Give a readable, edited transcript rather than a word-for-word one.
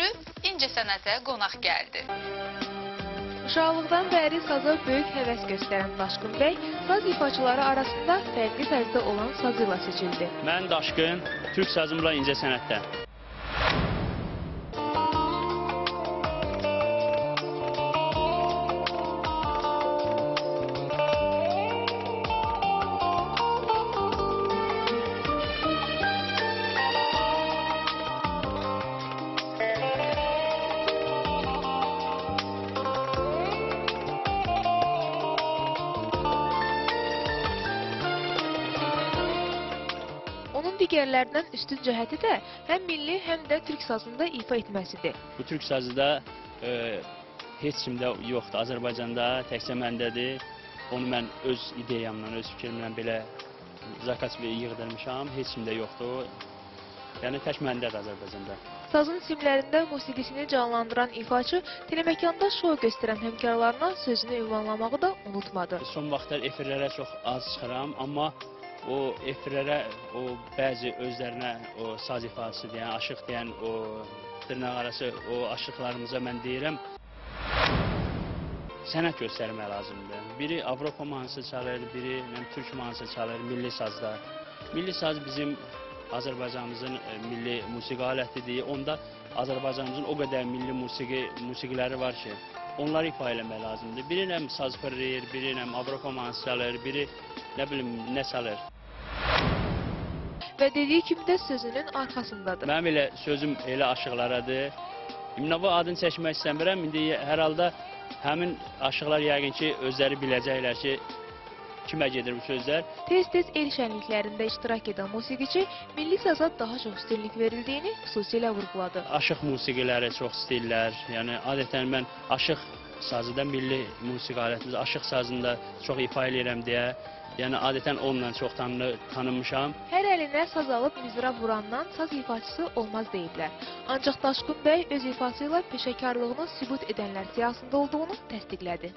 özü incəsənətə qonaq gəldi. Uşaqlıqdan bəri saza böyük həvəs göstərən Daşqın bəy, saz ifaçıları arasında fərqli tərzdə olan sazı ilə seçildi. Mən Daşqın, türk sazımla incəsənətdə. Onun digərlərindən üstün cəhəti də həm milli, həm də türk sazında ifa etməsidir. Bu türk sazı da heç kimdə yoxdur. Azərbaycanda təkcə məndədir. Onu mən öz ideyamla, öz fikrimlə belə zakaz yığdırmışam. Heç kimdə yoxdur. Yəni tək məndədir Azərbaycanda. Sazın simlərində musiqisini canlandıran ifaçı teleməkanda şou göstərən həmkarlarına sözünü ünvanlamağı da unutmadı. Son vaxtlar efirlərə çox az çıxıram, amma o efirlərə, o bəzi özlərinə o saz ifaçısı deyən, aşıq deyən, o dırnaq arası o aşıqlarımıza mən deyirəm, sənət göstərmək lazımdır. Biri Avropa mahnısı çalır, biri türk mahnısı çalır, milli sazda. Milli saz bizim Azərbaycanımızın milli musiqi alətidir. Onda Azərbaycanımızın o qədər milli musiqiləri var ki, onları ifa eləmək lazımdır. Biri nəm saz fırlayır, biri nəm Avropa mahnısı çalır, biri nə bilim nə çalır. Və dediyi kimi də sözünün arxasındadır. Mənim elə sözüm elə aşıqlaradır. İndi bu adını çəkmək istəmirəm. İndi hər halda həmin aşıqlar yəqin ki, özləri biləcəklər ki, kimə gedir bu sözlər. Tez-tez el şənliklərində iştirak edən musiqiçi milli saza daha çox üstünlük verildiyini xüsusilə vurğuladı. Aşıq musiqiləri çox istəyirlər. Yəni adətən mən aşıq sazı da milli musiqi alətimiz, aşıq sazını da çox ifa eləyirəm deyə. Yəni adətən onunla çox tanınmışam. Hər əlinə saz alıb mizrab vurandan saz ifaçısı olmaz deyiblər. Ancaq Daşqın bəy öz ifası ilə peşəkarlığını sübut edənlər siyahısında olduğunu təsdiqlədi.